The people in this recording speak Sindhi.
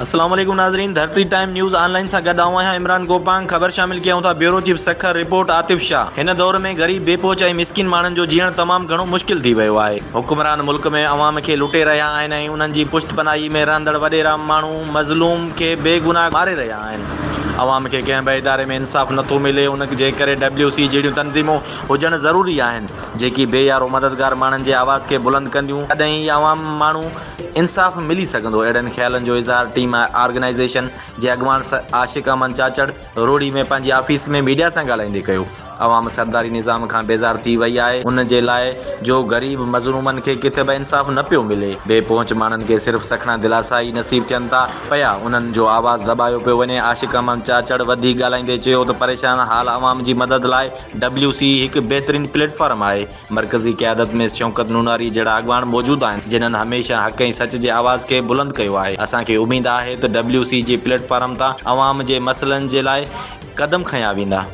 السلام عليڪم ناظرين ڌرتي ٽائيم نيوز آن لائين سان گڏ آئون آهيان عمران گوپانگ خبر شامل ڪيون ٿا bureau chief Sukkur report Atif Shah هن دور ۾ غريب بي پهچ ۽ مسڪين ماڻهن جو جيئڻ تمام گهڻو مشڪل ٿي ويو آهي حڪمران ملڪ ۾ عوام کي لٽي رهيا آهن ۽ انهن جي پشت پناهي ۾ رهندڙ وڏيرا ماڻهو مظلوم کي بي گناهه ماري رهيا آهن عوام کي ڪنهن به اداري ۾ انصاف نٿو ملي ان جي ڪري ڊبليو سي جهڙيون تنظيمون هجڻ ضروري آهن جيڪي بي يارو مددگار ماڻهن جي آواز کي بلند ڪنديون تڏهن ئي عوام ماڻهو انصاف ملي سگهندو اهڙن خيالن جو اظهار ٽيم آرگنائيزيشن جي اڳواڻ عاشق احمد چاچڙ روهڙي ۾ پنهنجي آفيس ۾ ميڊيا سان ڳالهائيندي ڪيو عوام سرداري نظام کان بيزار ٿي وئي آهي ان جي لاء جو غريب مظلومن کي ڪٿي به انصاف نه پيو ملي بي پهچ ماڻهن کي صرف سکڻا دلاسا ئي نصيب ٿين ٿا پيا انهن جو آواز دٻايو پيو وڃي عاشق احمد چاچڙ وڌيڪ ڳالهائيندي چيو ته پريشان حال عوام جي مدد لاء ڊبليو سي هڪ بهترين پليٽ فارم آهي مرڪزي قيادت ۾ شوڪت نوناري جهڙا اڳواڻ موجود آهن، جنهن هميشه حق ۽ سچ جي آواز کي بلند ڪيو آهي. اسان کي اميد آهي ته ڊبليو سي جي پليٽ فارم تان عوام جي مسئلن جي لاء قدم کنيا ويندا.